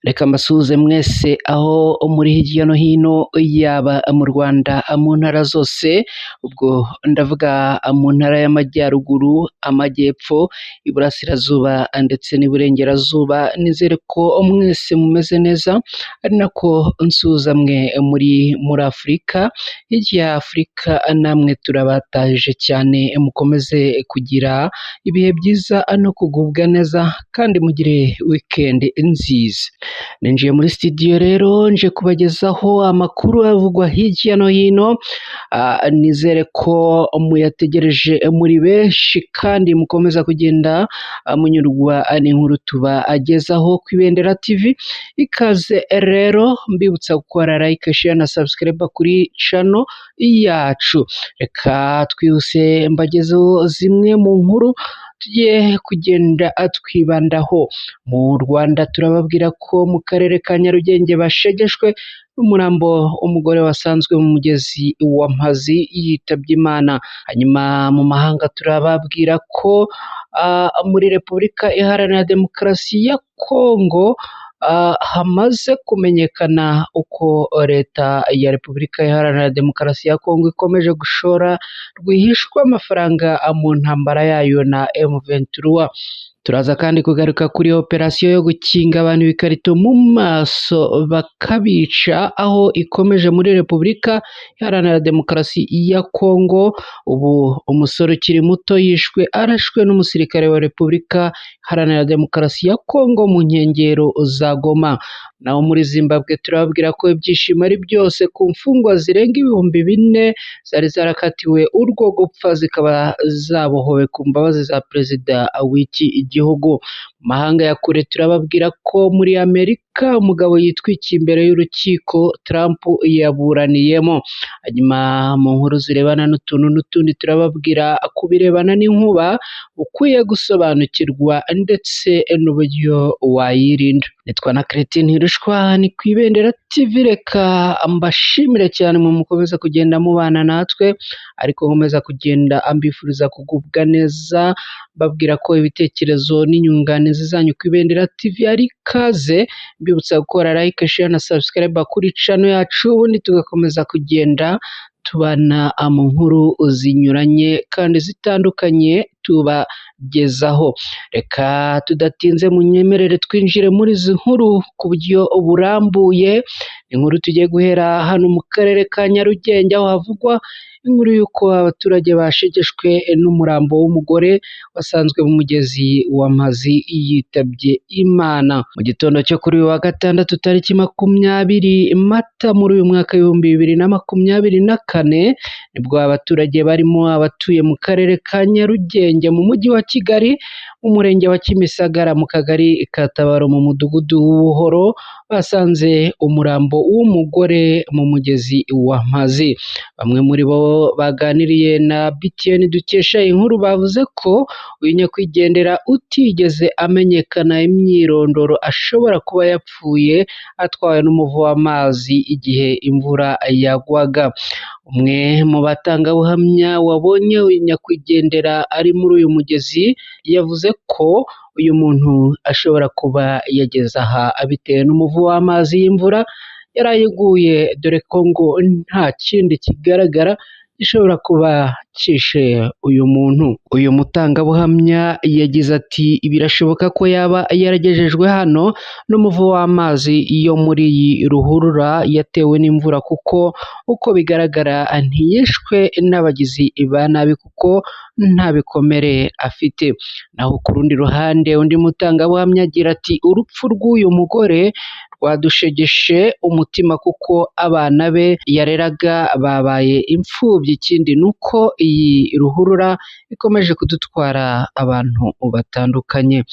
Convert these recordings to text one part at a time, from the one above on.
Reka mbasuhuze mwese aho muri hirya no hino, yaba mu Rwanda mu ntara zose, ubwo ndavuga mu ntara y'Amajyaruguru, Amajyepfo, Iburasirazuba ndetse n'Iburengerazuba, nizere ko mwese mumeze neza, ari nako nsuhuza mwe muri Afurika, hirya ya Afurika namwe turabatahije cyane, mukomeze kugira ibihe byiza no kugubwa neza kandi mugire weekend nziza. Ninjiye muri studio rero nje kubagezaho amakuru avugwa hirya no hino, nizere ko muyategereje muri benshi kandi mukomeza kugenda munyurwa n'inkuru tubagezaho ku Ibendera TV, ikaze rero mbibutsa gukora like, share na subscribe kuri channel yacu. Reka twihuse mbagezeho zimwe mu nkuru tugiye kugenda twibandaho. Mu Rwanda turababwira ko mu karere ka Nyarugenge bashegeshwe n'umurambo w'umugore wasanzwe mu mugezi wa Mpazi yitabye Imana. Hanyuma mu mahanga turababwira ko muri Repubulika Iharanira Demokarasi ya Kongo hamaze kumenyekana uko leta ya Repubulika Iharanira Demokarasi ya Kongo ikomeje gushora rwihishwa amafaranga mu ntambara yayo na M23. Turaza kandi kugaruka kuri operasiyo yo gukinga abantu ibikarito mu maso bakabica, aho ikomeje muri Repubulika Iharanira Demokarasi ya Kongo. Ubu umusore ukiri muto yishwe arashwe n'umusirikare wa Repubulika Iharanira Demokarasi ya Kongo mu nkengero za Goma. Naho muri Zimbabwe turababwira ko ibyishimo ari byose ku mfungwa zirenga 4000 zari zarakatiwe urwo gupfa, zikaba zabohowe ku mbabazi za perezida w'iki gihugu. Mu mahanga ya kure turababwira ko muri Amerika umugabo yitwikiye imbere y'urukiko Trump yaburaniyemo. Hanyuma mu nkuru zirebana n'utuntu n'utundi turababwira ku birebana n'inkuba ukwiye gusobanukirwa ndetse n'uburyo wayirinda. Nitwa na Christine Ntirushwa, ni ku Ibendera TV. Reka mbashimire cyane mu mukomeza kugenda mubana natwe, ariko nkomeza kugenda ambifuriza kugubwa neza, mbabwira ko ibitekerezo n'inyunganizi zanyu ku Ibendera TV ari ikaze, mbibutsa gukora like, share na subscribe kuri channel yacu, ubundi tugakomeza kugenda tubana mu nkuru zinyuranye kandi zitandukanye tubagezaho. Reka tudatinze munyemerere twinjire muri izi nkuru ku buryo burambuye. Inkuru tugiye guhera hano mu karere ka Nyarugenge, aho havugwa inkuru y'uko abaturage bashegeshwe n'umurambo w'umugore wasanzwe mu mugezi wa Mpazi yitabye Imana. Mu gitondo cyo kuri uyu wa gatandatu tariki 20 Mata muri uyu mwaka 2024, nibwo abaturage barimo abatuye mu karere ka Nyarugenge mu mujyi wa Kigali, mu murenge wa Kimisagara mu kagari ka Tabaro mu mudugudu w'Ubuhoro, basanze umurambo w'umugore mu mugezi wa Mpazi. Bamwe muri bo baganiriye na BTN dukesha inkuru bavuze ko uyu nyakwigendera utigeze amenyekana imyirondoro ashobora kuba yapfuye atwawe n'umuvu w'amazi igihe imvura yagwaga. Umwe mu batangabuhamya wabonye uyu nyakwigendera ari muri uyu mugezi yavuze ko uyu muntu ashobora kuba yageze aha bitewe n'umuvu w'amazi y'imvura yarayiguye, dore ko ngo nta kindi kigaragara gishobora kuba cyishe uyu muntu. Uyu mutangabuhamya yagize ati birashoboka ko yaba yaragejejwe hano n'umuvu w'amazi yo muri iyi ruhurura yatewe n'imvura, kuko uko bigaragara ntiyishwe n'abagizi ba nabi kuko nta bikomere afite. Naho ku rundi ruhande undi mutangabuhamya agira ati urupfu rw'uyu mugore rwadushegeshe umutima kuko abana be yareraga babaye imfubyi. Ikindi ni uko iyi ruhurura ikomeje kudutwara abantu batandukanye.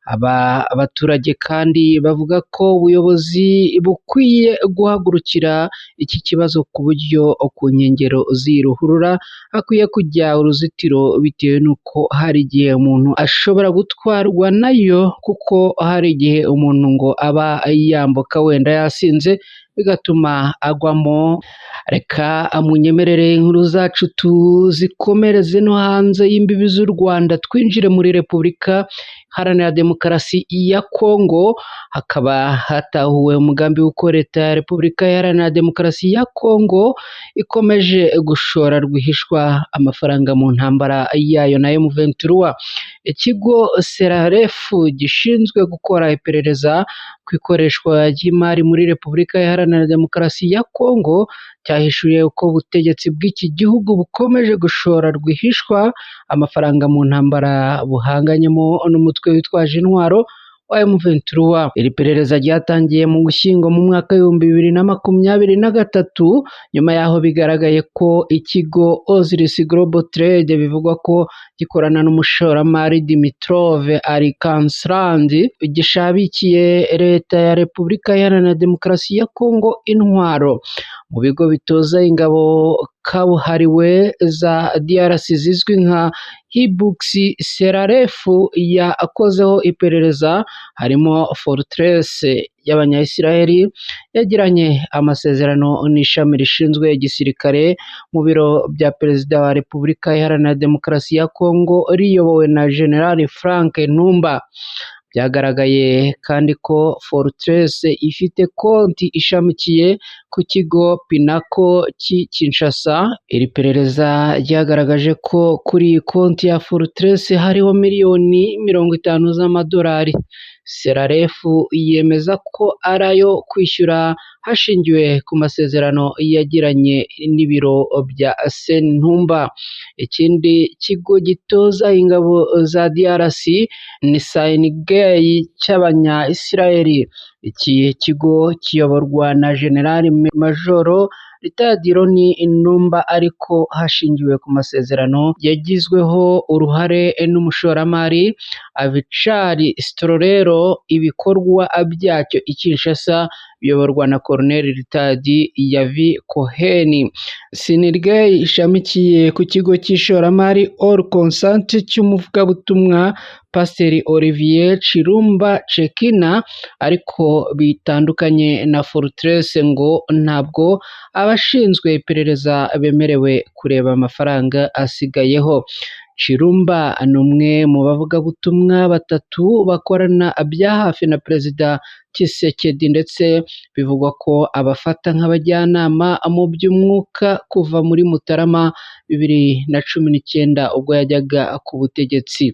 Aba baturage kandi bavuga ko ubuyobozi bukwiye guhagurukira iki kibazo ku buryo ku nkengero z'iyi ruhurura hakwiye kujya uruzitiro, bitewe n'uko hari igihe umuntu ashobora gutwarwa nayo, kuko hari igihe umuntu ngo aba yambuka wenda yasinze bigatuma agwamo. Reka munyemerere inkuru zacu tuzikomereze no hanze y'imbibi z'u Rwanda, twinjire muri Repubulika Iharanira Demokarasi ya Kongo. Hakaba hatahuwe umugambi w'uko leta ya Repubulika Iharanira Demokarasi ya Kongo ikomeje gushora rwihishwa amafaranga mu ntambara yayo na M23. Ikigo Seraref gishinzwe gukora iperereza ku ikoreshwa ry'imari muri Repubulika Iharanira Demokarasi ya Kongo cyahishuye uko ubutegetsi bw'iki gihugu bukomeje gushora rwihishwa amafaranga mu ntambara buhanganyemo n'umutwe witwaje intwaro wa M23. Iri perereza ryatangiye mu Gushyingo mu mwaka w'2023, nyuma yaho bigaragaye ko ikigo Osiris Global Trade bivugwa ko gikorana n'umushoramari Dimitrov Alikansland gishabikiye leta ya Repubulika Iharanira Demokarasi ya Kongo intwaro. Mu bigo bitoza ingabo kabuhariwe za DRC zizwi nka Hibux, Seraref yakozeho iperereza, harimo Fortress y'Abanya-Israel yagiranye amasezerano n'ishami rishinzwe igisirikare mu biro bya Perezida wa Repubulika Iharanira Demokarasi ya Kongo riyobowe na General Frank Ntumba. Byagaragaye kandi ko Fortress ifite konti ishamikiye ku kigo Pinako cy'i Kinshasa. Iri perereza ryagaragaje ko kuri iyi konti ya Fortress hariho miliyoni 50 z'amadolari. Seraref yemeza ko ari ayo kwishyura hashingiwe ku masezerano yagiranye n'ibiro bya Sentumba. Ikindi kigo gitoza ingabo za DRC ni Sinigay cy'Abanya-Israel. Iki kigo kiyoborwa na General Majoro Retired Loni Numba, ariko hashingiwe ku masezerano yagizweho uruhare n'umushoramari Avichai Storero. Ibikorwa byacyo i Kinshasa biyoborwa na Colonel Retired Yavi Cohen. Sinigay ishamikiye ku kigo cy'ishoramari All Consult cy'umuvugabutumwa Pasiteri Olivier Chirumba Chekina, ariko bitandukanye na Fortress ngo ntabwo abashinzwe iperereza bemerewe kureba amafaranga asigayeho. Chirumba ni umwe mu bavugabutumwa batatu bakorana bya hafi na Perezida Tshisekedi, ndetse bivugwa ko abafata nk'abajyanama mu by'umwuka kuva muri Mutarama 2019 ubwo yajyaga ku butegetsi.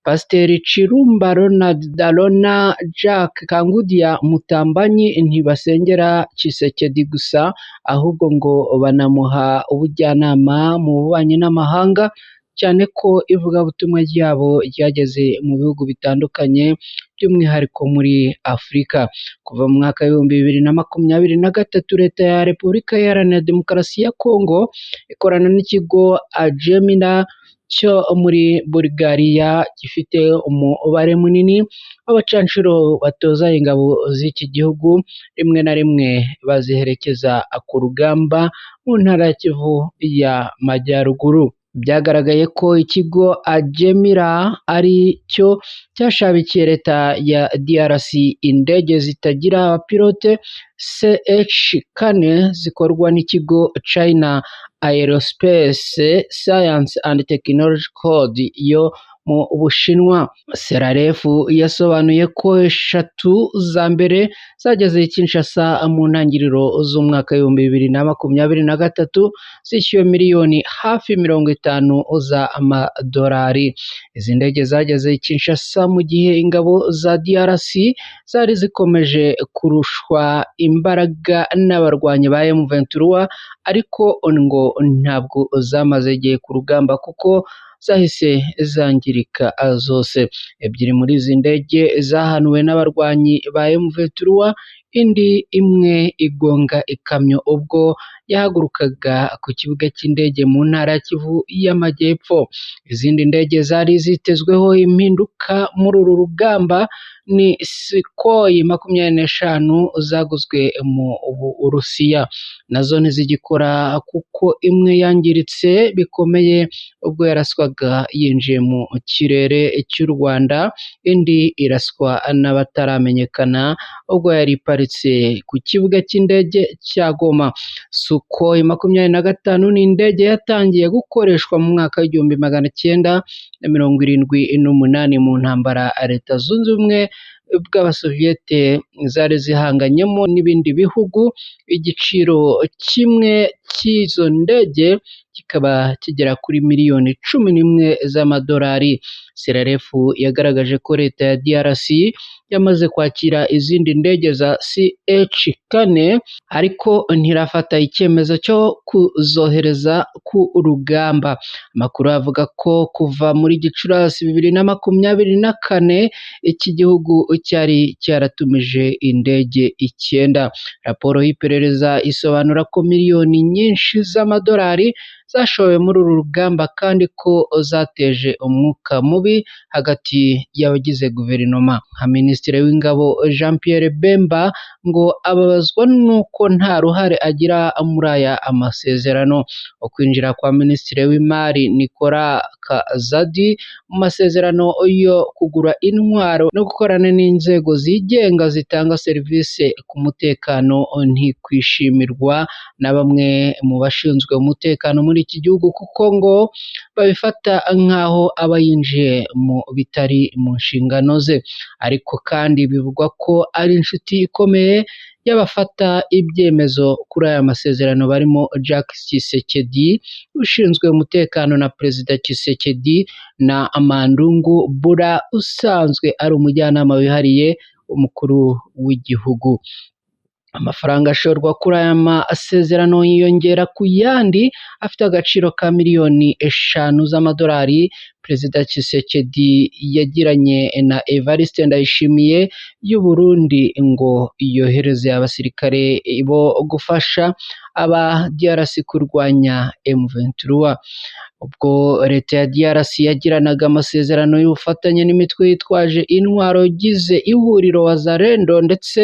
Pasiteri Chirumba Ronald Darona Jack Kangudia Mutambanyi ntibasengera Tshisekedi gusa, ahubwo ngo banamuha ubujyanama mu bubanyi n'amahanga, cyane ko ivugabutumwa ryabo ryageze mu bihugu bitandukanye by'umwihariko muri Afurika. Kuva mu mwaka w'2023 leta ya Repubulika Iharanira Demokarasi ya Kongo ikorana n'ikigo Agemina cyo muri Bulgaria gifite umubare munini w'abacanshuro batoza ingabo z'iki gihugu, rimwe na rimwe baziherekeza ku rugamba mu ntara ya Kivu y'Amajyaruguru. Byagaragaye ko ikigo Agemira ari cyo cyashabikiye leta ya DRC indege zitagira abapilote CH-4 zikorwa n'ikigo China Aerospace Science and Technology Code yo mu Bushinwa. Seraref yasobanuye ko eshatu za mbere zageze i Kinshasa mu ntangiriro z'umwaka w'2023 zishyuwe miliyoni hafi 50 z'amadolari. Izi ndege zageze i Kinshasa mu gihe ingabo za DRC zari zikomeje kurushwa imbaraga n'abarwanyi ba M23, ariko ngo ntabwo zamaze igihe ku rugamba kuko zahise zangirika zose. Ebyiri muri izi ndege zahanuwe n'abarwanyi ba M23, indi imwe igonga ikamyo ubwo yahagurukaga ku kibuga cy'indege mu ntara ya Kivu y'Amajyepfo. Izindi ndege zari zitezweho impinduka muri uru rugamba ni Sukhoi 25 zaguzwe mu Burusiya, nazo ntizigikora kuko imwe yangiritse bikomeye ubwo yaraswaga yinjiye mu kirere cy'u Rwanda, indi iraswa n'abataramenyekana ubwo yari iparitse. iparitse ku kibuga cy'indege cya Goma. Sukhoi 25 ni indege yatangiye gukoreshwa mu mwaka w'1978 mu ntambara Leta Zunze Ubumwe bw'Abasoviyete zari zihanganyemo n'ibindi bihugu, igiciro kimwe cy'izo ndege kikaba kigera kuri miliyoni 11 z'amadolari. CRF yagaragaje ko leta ya DRC yamaze kwakira izindi ndege za CH-4 ariko ntirafata icyemezo cyo kuzohereza ku rugamba. Amakuru avuga ko kuva muri Gicurasi 2024 iki gihugu cyari cyaratumije indege 9. Raporo y'iperereza isobanura ko miliyoni nyinshi z'amadolari zashowe muri uru rugamba kandi ko zateje umwuka mubi hagati y'abagize guverinoma. Nka Minisitiri w'Ingabo Jean Pierre Bemba ngo ababazwa n'uko nta ruhare agira muri aya amasezerano. Ukwinjira kwa Minisitiri w'Imari Nicolas Kazadi mu masezerano yo kugura intwaro no gukorana n'inzego zigenga zitanga serivisi ku mutekano ntikwishimirwa na bamwe mu bashinzwe umutekano muri iki gihugu, kuko ngo babifata nk'aho aba yinjiye mu bitari mu nshingano ze. Ariko kandi bivugwa ko ari inshuti ikomeye y'abafata ibyemezo kuri aya masezerano barimo Jacques Tshisekedi ushinzwe umutekano na Perezida Tshisekedi na Mandungu Bura usanzwe ari umujyanama wihariye w'umukuru w'igihugu. Amafaranga ashorwa kuri aya masezerano yiyongera ku yandi afite agaciro ka miliyoni 5 z'amadolari Perezida Tshisekedi yagiranye na Evariste Ndayishimiye y'u Burundi ngo yohereze abasirikare bo gufasha aba DRC kurwanya M23. Ubwo leta ya DRC yagiranaga amasezerano y'ubufatanye n'imitwe yitwaje intwaro igize ihuriro Wazalendo ndetse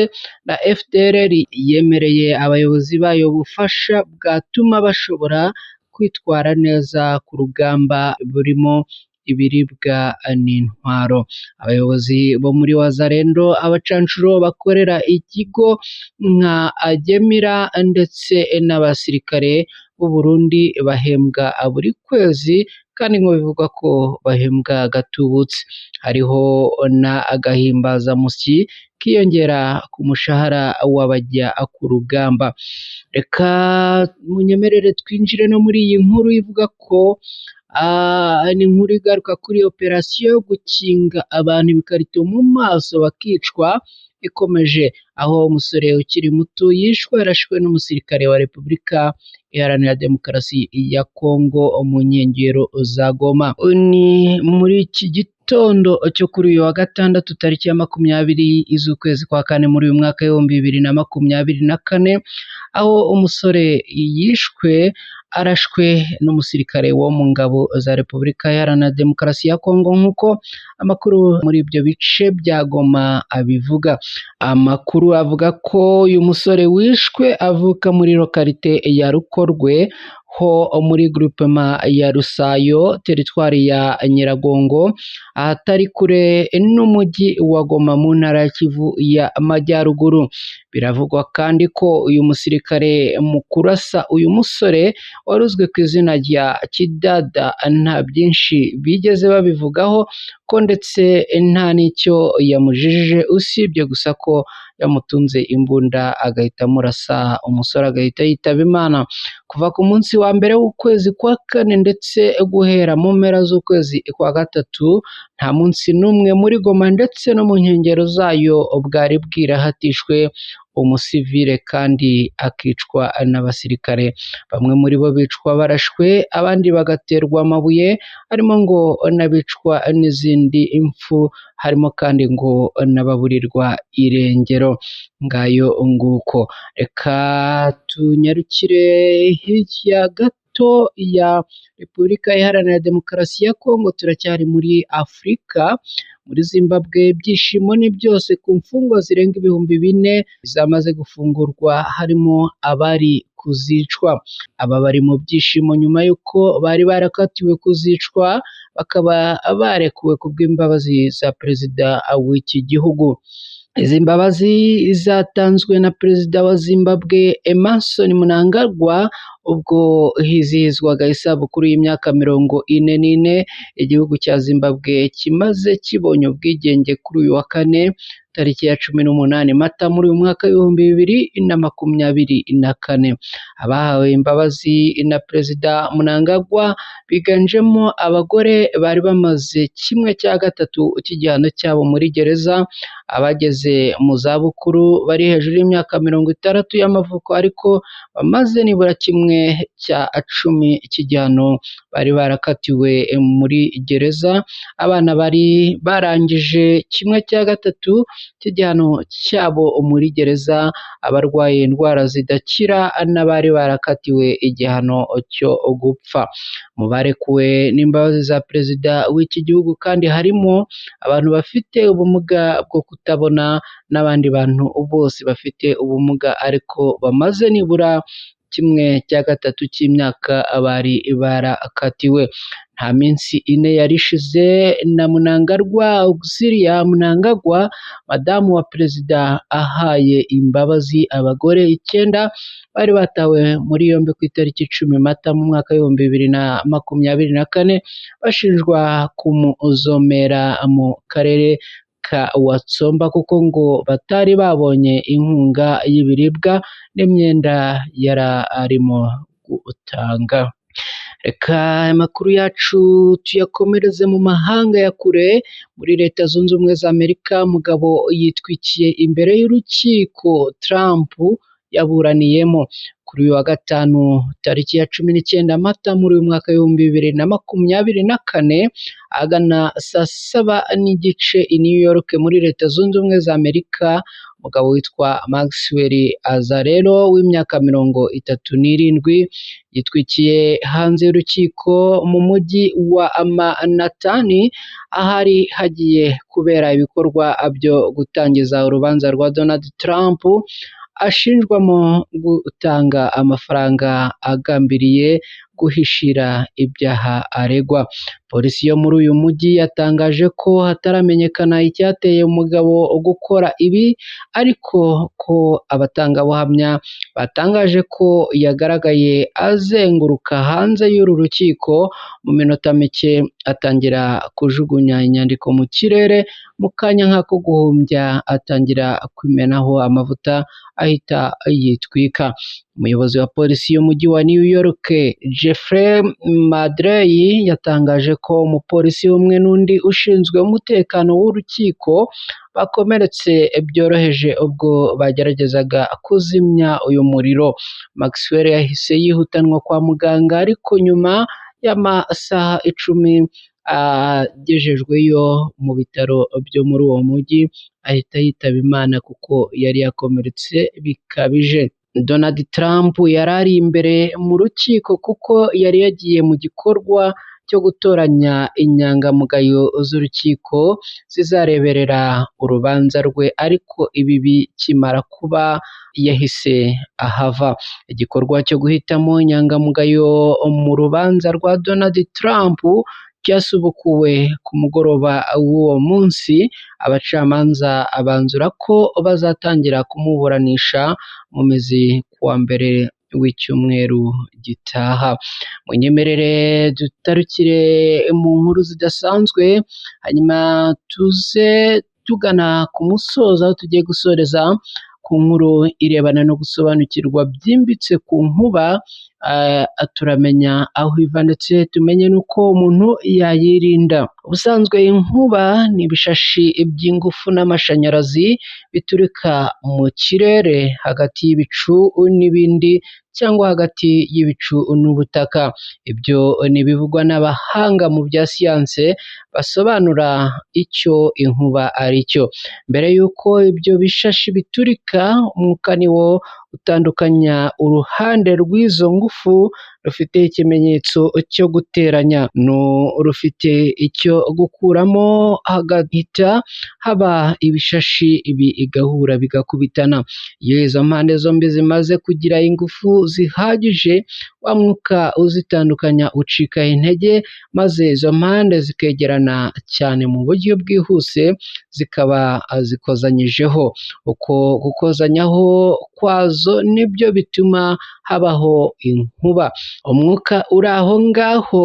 na FDLR, yemereye abayobozi bayo ubufasha bwatuma bashobora kwitwara neza ku rugamba burimo ibiribwa n'intwaro. Abayobozi bo muri Wazalendo, abacanshuro bakorera ikigo nka Agemira ndetse n'abasirikare b'u Burundi bahembwa buri kwezi, kandi ngo bivugwa ko bahembwa gatubutse. Hariho na agahimbazamusyi kiyongera ku mushahara w'abajya ku rugamba. Reka munyemerere twinjire no muri iyi nkuru ivuga ko ni inkuru igaruka kuri operasiyo yo gukinga abantu ibikarito mu maso bakicwa ikomeje, aho umusore ukiri muto yishwe arashwe n'umusirikare wa Repubulika Iharanira Demokarasi ya Kongo mu nkengero za Goma. Ni muri iki gitondo cyo kuri uyu wa gatandatu tariki ya 20 z'ukwezi kwa kane muri uyu mwaka 2024, aho umusore yishwe arashwe n'umusirikare wo mu ngabo za Repubulika Iharanira Demokarasi ya Kongo, nk'uko amakuru muri ibyo bice bya Goma abivuga. Amakuru avuga ko uyu musore wishwe avuka muri lokalite ya Rukorwe ho muri groupement ya Rusayo, teritwari ya Nyiragongo, ahatari kure n'umujyi wa Goma mu ntara ya Kivu ya Majyaruguru. Biravugwa kandi ko uyu musirikare mu kurasa uyu musore wari uzwi ku izina rya Kidada nta byinshi bigeze babivugaho, ko ndetse nta n'icyo yamujijije usibye gusa ko yamutunze imbunda agahita amurasa, umusore agahita yitaba Imana. Kuva ku munsi wa mbere w'ukwezi kwa kane ndetse guhera mu mpera z'ukwezi kwa gatatu, nta munsi n'umwe muri Goma ndetse no mu nkengero zayo bwari bwirahatishwe umusivile kandi akicwa n'abasirikare. Bamwe muri bo bicwa barashwe, abandi bagaterwa amabuye, harimo ngo n'abicwa n'izindi impfu, harimo kandi ngo n'ababurirwa irengero. Ngayo nguko. Reka tunyarukire hirya gato ya Repubulika Iharanira Demokarasi ya Kongo, turacyari muri Afurika. Muri Zimbabwe ibyishimo ni byose ku mfungwa zirenga 4000 zamaze gufungurwa, harimo abari kuzicwa. Aba bari mu byishimo nyuma y'uko bari barakatiwe kuzicwa, bakaba barekuwe ku bw'imbabazi za perezida w'iki gihugu. Izi mbabazi zatanzwe na Perezida wa Zimbabwe Emmerson Mnangagwa ubwo hizihizwaga isabukuru y'imyaka 44 igihugu cya Zimbabwe kimaze kibonye ubwigenge kuri uyu wa kane tariki ya 18 Mata muri uyu mwaka 2024. Abahawe imbabazi na Perezida Mnangagwa biganjemo abagore bari bamaze 1/3 cy'igihano cyabo muri gereza, abageze mu zabukuru bari hejuru y'imyaka 60 y'amavuko ariko bamaze nibura 1/10 cy'igihano bari barakatiwe muri gereza, abana bari barangije 1/3 cy'igihano cyabo muri gereza, abarwaye indwara zidakira n'abari barakatiwe igihano cyo gupfa. Mu barekuwe n'imbabazi za Perezida w'iki gihugu kandi harimo abantu bafite ubumuga bwo kutabona n'abandi bantu bose bafite ubumuga ariko bamaze nibura 1/3 cy'imyaka bari barakatiwe. Nta minsi ine yari ishize na Mnangagwa Auxilia Mnangagwa, madamu wa perezida, ahaye imbabazi abagore 9 bari batawe muri yombi ku itariki 10 Mata mu mwaka 2024 bashinjwa kumuzomera mu karere ka Watsomba kuko ngo batari babonye inkunga y'ibiribwa n'imyenda yari arimo gutanga. Reka amakuru yacu tuyakomereze mu mahanga ya kure, muri Leta Zunze Ubumwe za Amerika umugabo yitwikiye imbere y'urukiko Trump yaburaniyemo. Kuri uyu wa gatanu tariki ya 19 Mata muri uyu mwaka 2024 ahagana saa 7:30 i New York muri Leta Zunze Ubumwe za Amerika, umugabo witwa Maxwell Azarelo w'imyaka 37 yitwikiye hanze y'urukiko mu mujyi wa Manhattan ahari hagiye kubera ibikorwa byo gutangiza urubanza rwa Donald Trump ashinjwamo gutanga amafaranga agambiriye guhishira ibyaha aregwa. Polisi yo muri uyu mujyi yatangaje ko hataramenyekana icyateye umugabo gukora ibi, ariko ko abatangabuhamya batangaje ko yagaragaye azenguruka hanze y'uru rukiko mu minota mike atangira kujugunya inyandiko mu kirere, mu kanya nk'ako guhumbya atangira kwimenaho amavuta ahita yitwika. Umuyobozi wa polisi y'umujyi wa New York Jeffrey Madrey yatangaje ko umupolisi umwe n'undi ushinzwe umutekano w'urukiko bakomeretse byoroheje ubwo bageragezaga kuzimya uyu muriro. Maxwell yahise yihutanwa kwa muganga ariko nyuma y'amasaha 10 agejejweyo mu bitaro byo muri uwo mujyi ahita yitaba Imana kuko yari yakomeretse bikabije. Donald Trump yari ari imbere mu rukiko kuko yari yagiye mu gikorwa cyo gutoranya inyangamugayo z'urukiko zizareberera urubanza rwe, ariko ibi bikimara kuba yahise ahava. Igikorwa cyo guhitamo inyangamugayo mu rubanza rwa Donald Trump cyasubukuwe ku mugoroba w'uwo munsi, abacamanza banzura ko bazatangira kumuburanisha mu mizi kuwa mbere w'icyumweru gitaha. Munyemerere dutarukire mu nkuru zidasanzwe, hanyuma tuze tugana ku musozo aho tugiye gusoreza ku nkuru irebana no gusobanukirwa byimbitse ku nkuba, turamenya aho iva ndetse tumenye n'uko umuntu yayirinda. Ubusanzwe inkuba ni ibishashi by'ingufu n'amashanyarazi biturika mu kirere hagati y'ibicu n'ibindi cyangwa hagati y'ibicu n'ubutaka. Ibyo ni ibivugwa n'abahanga mu bya siyanse basobanura icyo inkuba ari cyo. Mbere y'uko ibyo bishashi biturika, umwuka ni wo utandukanya uruhande rw'izo ngufu rufite ikimenyetso cyo guteranya n'urufite icyo gukuramo, hagahita haba ibishashi bigahura bigakubitana. Iyo izo mpande zombi zimaze kugira ingufu zihagije, wa mwuka uzitandukanya ucika intege, maze izo mpande zikegerana cyane mu buryo bwihuse, zikaba zikozanyijeho. Uko gukozanyaho kwazo nibyo bituma habaho inkuba. Umwuka uri aho ngaho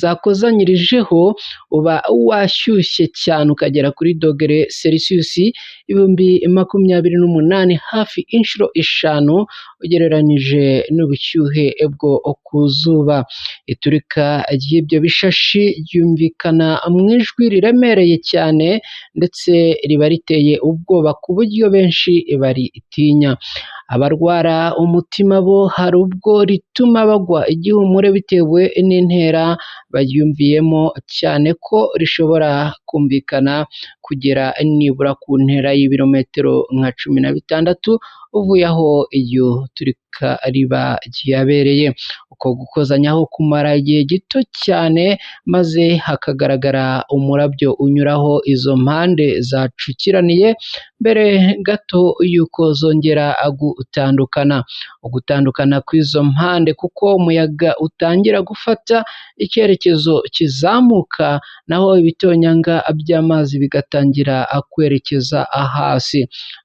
zakozanyirijeho uba washyushye cyane ukagera kuri dogere selisiyusi 28,000, hafi inshuro 5 ugereranyije n'ubushyuhe bwo ku zuba. Iturika ry'ibyo bishashi ryumvikana mu ijwi riremereye cyane ndetse riba riteye ubwoba ku buryo benshi baritinya. Abarwara umutima bo hari ubwo rituma bagwa igihumure bitewe n'intera baryumviyemo, cyane ko rishobora kumvikana kugera nibura ku ntera y'ibirometero nka 16 uvuye aho iryo turika riba ryabereye. Uko gukozanyaho kumara igihe gito cyane, maze hakagaragara umurabyo unyuraho izo mpande zacukiraniye mbere gato y'uko zongera gutandukana. Ugutandukana kw'izo mpande kuko umuyaga utangira gufata icyerekezo kizamuka, naho ibitonyanga by'amazi bigatangira kwerekeza hasi.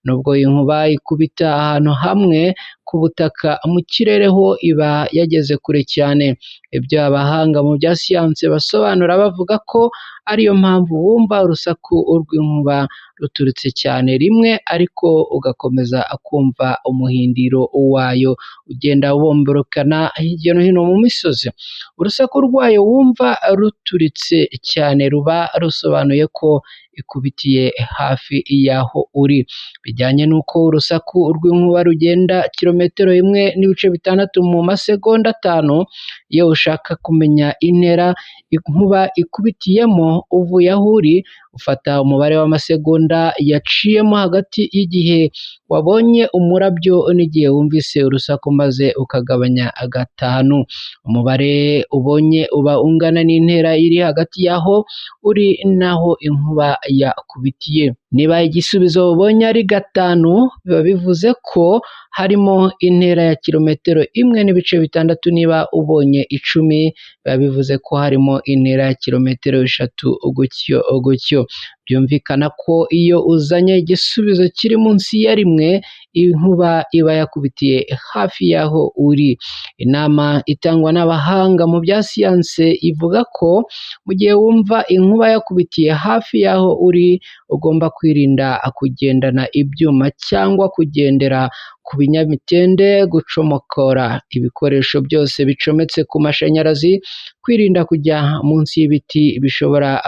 Nubwo inkuba ikubita ahantu hamwe ku butaka, mu kirere ho iba yageze kure cyane. Ibyo abahanga mu bya siyansi basobanura bavuga ko ariyo mpamvu wumva urusaku rw'inkuba ruturutse cyane rimwe, ariko ugakomeza kumva umuhindiro wayo ugenda ubomborokana hirya no hino mu misozi. Urusaku rwayo wumva ruturitse cyane ruba rusobanuye ko ikubitiye hafi y'aho uri. Bijyanye n'uko urusaku rw'inkuba rugenda kilometero 1.6 mu masegonda 5, iyo ushaka kumenya intera inkuba ikubitiyemo uvuye aho uri, ufata umubare w'amasegonda yaciyemo hagati y'igihe wabonye umurabyo n'igihe wumvise urusaku, maze ukagabanya 5. Umubare ubonye uba ungana n'intera iri hagati y'aho uri n'aho inkuba yakubitiye. Niba igisubizo ubonye ari 5, biba bivuze ko harimo intera ya kilometero 1.6. Niba ubonye 10, biba bivuze ko harimo intera ya kilometero 3, gutyo gutyo. Byumvikana ko iyo uzanye igisubizo kiri munsi ya 1, inkuba iba yakubitiye hafi y'aho uri. Inama itangwa n'abahanga mu bya siyansi ivuga ko mu gihe wumva inkuba yakubitiye hafi y'aho uri, ugomba kwirinda kugendana ibyuma cyangwa kugendera ku binyamitende, gucomokora ibikoresho byose bicometse ku mashanyarazi, kwirinda kujya munsi y'ibiti bishobora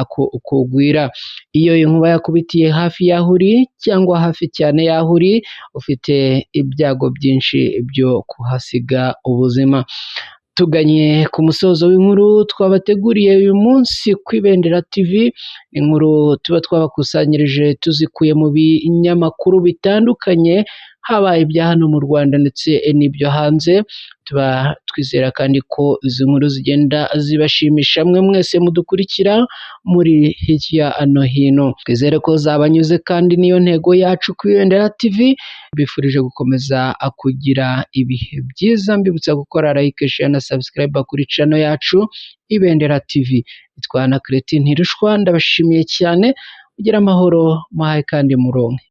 kugwira. Iyo inkuba yakubitiye hafi y'aho uri cyangwa hafi cyane y'aho uri, ufite ibyago byinshi byo kuhasiga ubuzima. Tuganye ku musozo w'inkuru twabateguriye uyu munsi ku Ibendera TV, inkuru tuba twabakusanyirije tuzikuye mu binyamakuru bitandukanye, haba ibya hano mu Rwanda ndetse n'ibyo hanze. Tuba twizera kandi ko izi nkuru zigenda zibashimisha mwe mwese mudukurikira muri hirya no hino. Twizere ko zabanyuze kandi niyo ntego yacu ku Ibendera TV. Mbifurije gukomeza kugira ibihe byiza, mbibutsa gukora like, share na subscribe kuri channel yacu Ibendera TV. Nitwa na Cletin Ntirushwa, ndabashimiye cyane, kugira amahoro muhaye kandi muronke.